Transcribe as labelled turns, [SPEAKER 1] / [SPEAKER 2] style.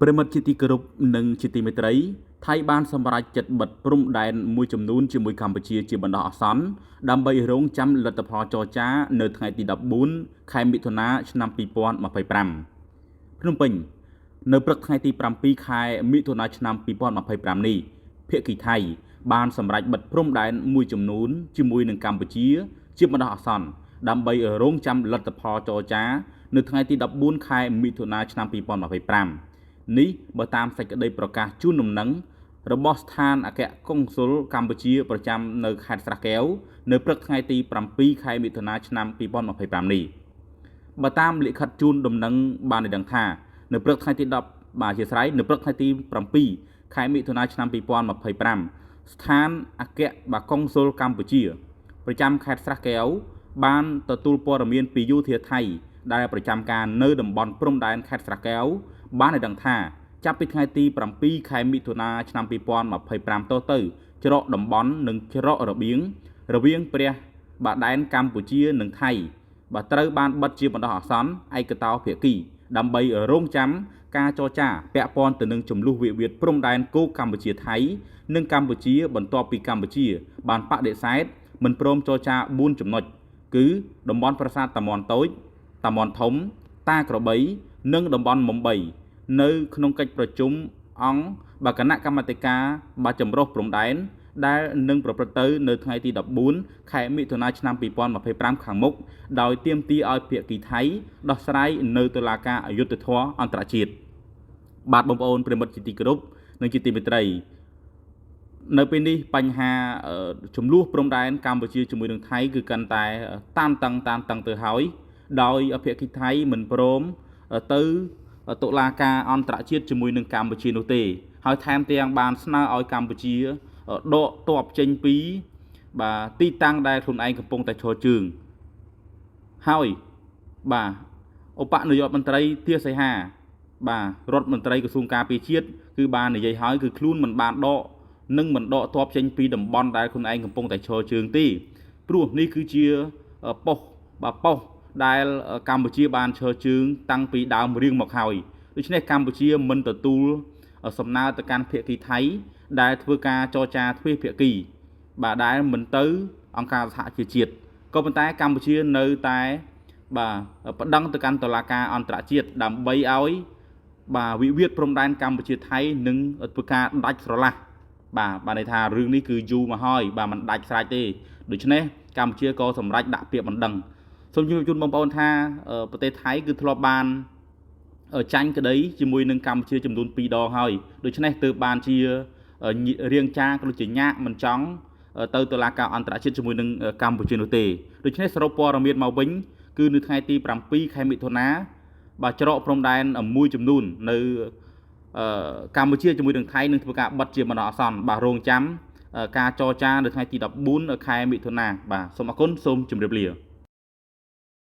[SPEAKER 1] ប្រិយមិត្តជាទីគោរពនិងជាទីមេត្រីថៃបានសម្រេចចិត្តបិទព្រំដែនមួយចំនួនជាមួយកម្ពុជាជាបណ្ដោះអាសន្នដើម្បីរងចាំលទ្ធផលចរចានៅថ្ងៃទី14ខែមិថុនាឆ្នាំ2025ភ្នំពេញនៅព្រឹកថ្ងៃទី7ខែមិថុនាឆ្នាំ2025នេះភាគីថៃបានសម្រេចបិទព្រំដែនមួយចំនួនជាមួយនឹងកម្ពុជាជាបណ្ដោះអាសន្នដើម្បីរងចាំលទ្ធផលចរចានៅថ្ងៃទី14ខែមិថុនាឆ្នាំ2025នេះបើតាមសេចក្តីប្រកាសជូនដំណឹងរបស់ស្ថានអគ្គកុងស៊ុលកម្ពុជាប្រចាំនៅខេត្តស្រះកែវនៅព្រឹកថ្ងៃទី7ខែមិថុនាឆ្នាំ2025នេះបើតាមលិខិតជូនដំណឹងបានឲ្យដឹងថានៅព្រឹកថ្ងៃទី10បាទអធ្យាស្រ័យនៅព្រឹកថ្ងៃទី7ខែមិថុនាឆ្នាំ2025ស្ថានអគ្គបាកុងស៊ុលកម្ពុជាប្រចាំខេត្តស្រះកែវបានទទួលព័ត៌មានពីយោធាថៃដែលប្រចាំការនៅតំបន់ព្រំដែនខេត្តស្រះកែវបានឲ្យដឹងថាចាប់ពីថ្ងៃទី7ខែមិថុនាឆ្នាំ2025តទៅច្រកតំបន់និងច្រករបៀងរវាងព្រះបាទដែនកម្ពុជានិងថៃបាទត្រូវបានបិទជាបណ្ដោះអាសន្នឯកតោភាគីដើម្បីរងចាំការចរចាពាក់ព័ន្ធទៅនឹងចំនួនវិវាទព្រំដែនគោកកម្ពុជាថៃនិងកម្ពុជាបន្ទាប់ពីកម្ពុជាបានបដិសេធមិនព្រមចរចា4ចំណុចគឺតំបន់ប្រាសាទតាមាន់តូចតាមាន់ធំតាក្របីនិងតំបន់មុំ3នៅក្នុងកិច្ចប្រជុំអង្គបគណៈកម្មាធិការបាទចម្រុះព្រំដែនដែលនឹងប្រព្រឹត្តទៅនៅថ្ងៃទី14ខែមិថុនាឆ្នាំ2025ខាងមុខដោយទាមទារឲ្យភាគីថៃដោះស្រាយនៅតុលាការយុត្តិធម៌អន្តរជាតិបាទបងប្អូនប្រិយមិត្តជាទីគោរពនិងជាទីមេត្រីនៅពេលនេះបញ្ហាចំនួនព្រំដែនកម្ពុជាជាមួយនឹងថៃគឺកាន់តែតានតឹងតានតឹងទៅហើយដោយភាគីថៃមិនព្រមទៅតុលាការអន្តរជាតិជាមួយនឹងកម្ពុជានោះទេហើយថែមទាំងបានស្នើឲ្យកម្ពុជាដកទ័ពចេញពីបាទទីតាំងដែលខ្លួនឯងកំពុងតែឈរជើងហើយបាទឧបនាយករដ្ឋមន្ត្រីទាសីហាបាទរដ្ឋមន្ត្រីក្រសួងការពារជាតិគឺបាននិយាយហើយគឺខ្លួនមិនបានដកនិងមិនដកទ័ពចេញពីតំបន់ដែលខ្លួនឯងកំពុងតែឈរជើងទេព្រោះនេះគឺជាប៉ុស្តិ៍បាទប៉ុស្តិ៍ដែលកម្ពុជាបានឈរជើងតាំងពីដើមរៀងមកហើយដូច្នេះកម្ពុជាមិនទទួលសំណើទៅកាន់ភាគីថៃដែលធ្វើការចរចាទ្វេភាគីបាទដែលមិនទៅអង្គការសហប្រជាជាតិក៏ប៉ុន្តែកម្ពុជានៅតែបាទប្តឹងទៅកាន់តុលាការអន្តរជាតិដើម្បីឲ្យបាទវិវាទព្រំដែនកម្ពុជាថៃនឹងធ្វើការដាច់ស្រឡះបាទបានន័យថារឿងនេះគឺយូរមកហើយបាទมันដាច់ស្រេចទេដូច្នេះកម្ពុជាក៏សម្រេចដាក់ពាក្យបណ្ដឹងសូមជម្រាបជូនបងប្អូនថាប្រទេសថៃគឺធ្លាប់បានចាញ់ក្តីជាមួយនឹងកម្ពុជាចំនួន2ដងហើយដូច្នេះទើបបានជារៀងចាក៏ដូចជាញាក់មិនចង់ទៅតុលាការអន្តរជាតិជាមួយនឹងកម្ពុជានោះទេដូច្នេះសរុបព័ត៌មានមកវិញគឺនៅថ្ងៃទី7ខែមិថុនាបាទច្រកព្រំដែនមួយចំនួននៅកម្ពុជាជាមួយនឹងថៃនឹងធ្វើការបិទជាបណ្ដោះអាសន្នបាទរងចាំការចរចានៅថ្ងៃទី14ខែមិថុនាបាទសូមអរគុណសូមជម្រាបលា